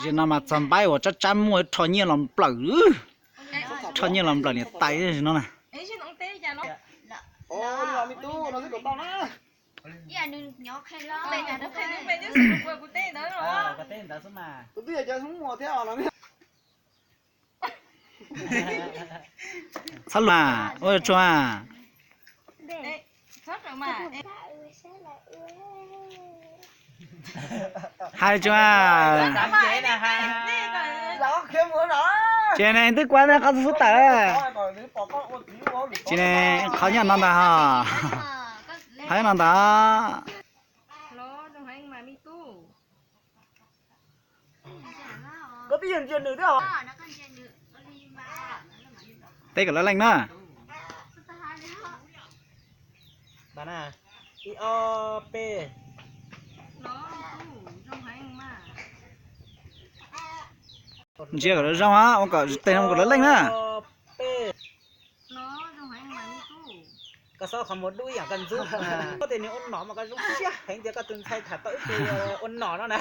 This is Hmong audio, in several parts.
Zaum no mas txog npaib uas tsab tsab muaj rho nyiaj los nplawm, rho nyiaj los nplawm niam tais no na. Txhob lus, ua tsuag. Hais tsuag. Ces ne twb kuv ne qhov xub tawm. Ces ne qhov nyob no ntag ho. Qhov no ntag. Teb kom lawv leej na. Ib ob peb. Ntsia kom lawv zoo, ua kom tej zoo kom lawv leej na. Koj xob qhov muag dub ib yam koj ntxub. Koj tias nws ua nom mas koj zoo siab heev tias koj tus ntxhais tham tau ib tug ua nom no na.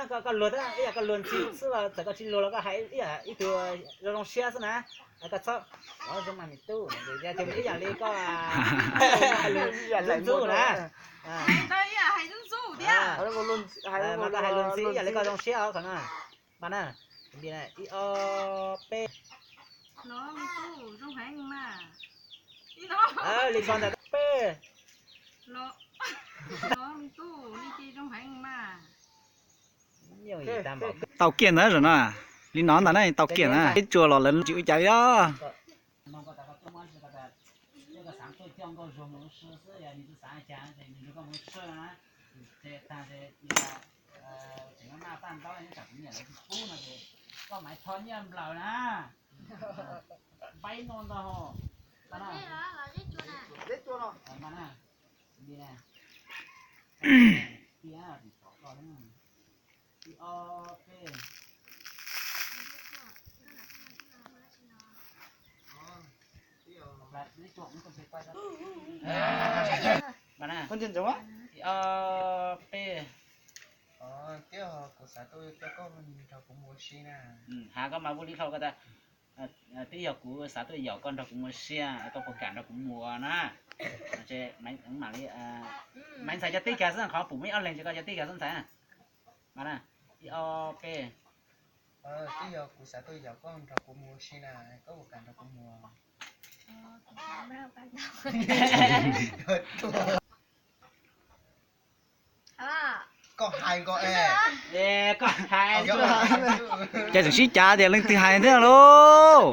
Koj luag ib yam koj luag ntxhi xwb los txawm koj tsis luag los koj hais ib yam ib tug zoo zoo siab xwb na. Koj txhob zoo mas me tub, ib yam li koj ntxub ntxub na. Mas koj hais luag ntxhi ib yam li koj zoo siab os qhov no. Mas na, ib ob peb. Li ko ntawm peb. Tau kiag ntawd zaum no, li no ntag na tau kiag na, ib tsuas los lawv tsis ua cas li os. Ib ob peb. Twb yog kuv xav tuaj coj koj nrog kuv mus ua si na. Hais koj mas ua li hlo ko tas, twb yog kuv xav tuaj yaum koj nrog kuv mus ua si, koj puas kam nrog kuv mus ua na? Mam li, Maiv ntxhais cov tib kag xwb, qhov pum muaj ib ob leeg ces koj cov tib kag xwb ntxhais. Mas na, ib ob peb. Twb yog kuv xav tuaj yaum koj nrog kuv mus ua si na, koj puas kam nrog kuv mus? Koj hais nkaus es. Koj hais. Cas tseem sib cav tias leej twg hais thiab lauj?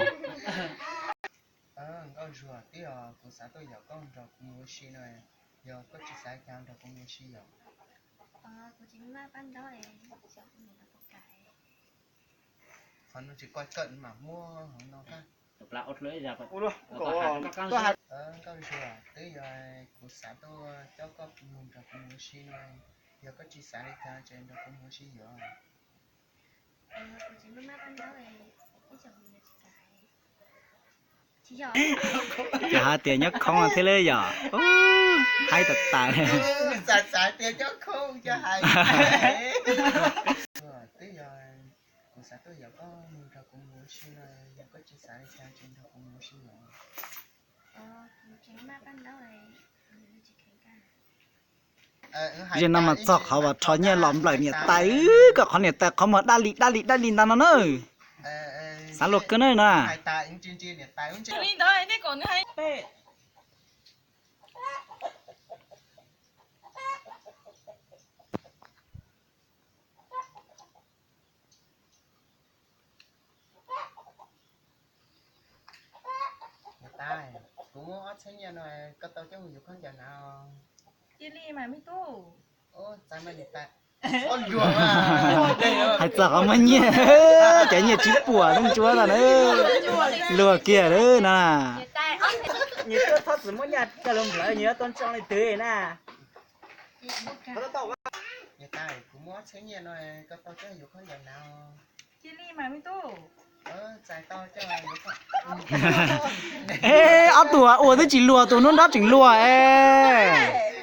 Nkauj Zuag, twb yog kuv xav tuaj yaum koj nrog kuv mus ua si no, yog koj tsis xav cas nrog kuv mus ua si yom? Qhov no tsis koj kawm mam muab hauv no. Nkauj Zuag, twb yog kuv xav tuaj coj koj mus nrog kuv mus ua si no, yog koj tsis xav li cas ces nrog kuv mus ua si yom? Ces hais tias nyob khoob thiab li yom. Haib tas tas. Xav xav tias nyob khoob cov hais. Twb yog kuv xav tuaj yaum koj mus nrog kuv mus ua si no, yog koj tsis xav li cas ces nrog kuv mus ua si yom? Zaum no mas txog qhov uas rho nyiaj los nplawm niam tais, koj qhov niam tais qhov muag daj li daj li daj li ntag no na. Xav luag kawg na no. Niam tais, kuv muaj ob txhiab nyiaj no, koj tau coj mus yuav khaub ncaws hnav os. Cia li mas me tub. Hais txog qhov muaj nyiaj, cov nyiaj tsis puam leej tsuab ntag na. Luag kiag na. Nyias tuaj txhob txwm muab nyiaj coj los nplawv, nyias yuav tau ntsoo li twg na. Niam tais, kuv muaj ob txhiab nyiaj no, koj tau coj yuav khaub ncaws hnav os. Cia li mas me tub. Txais tau coj yuav khaub. Ob tug ua twb tsis luag, tus nruab nrab tseem luag es.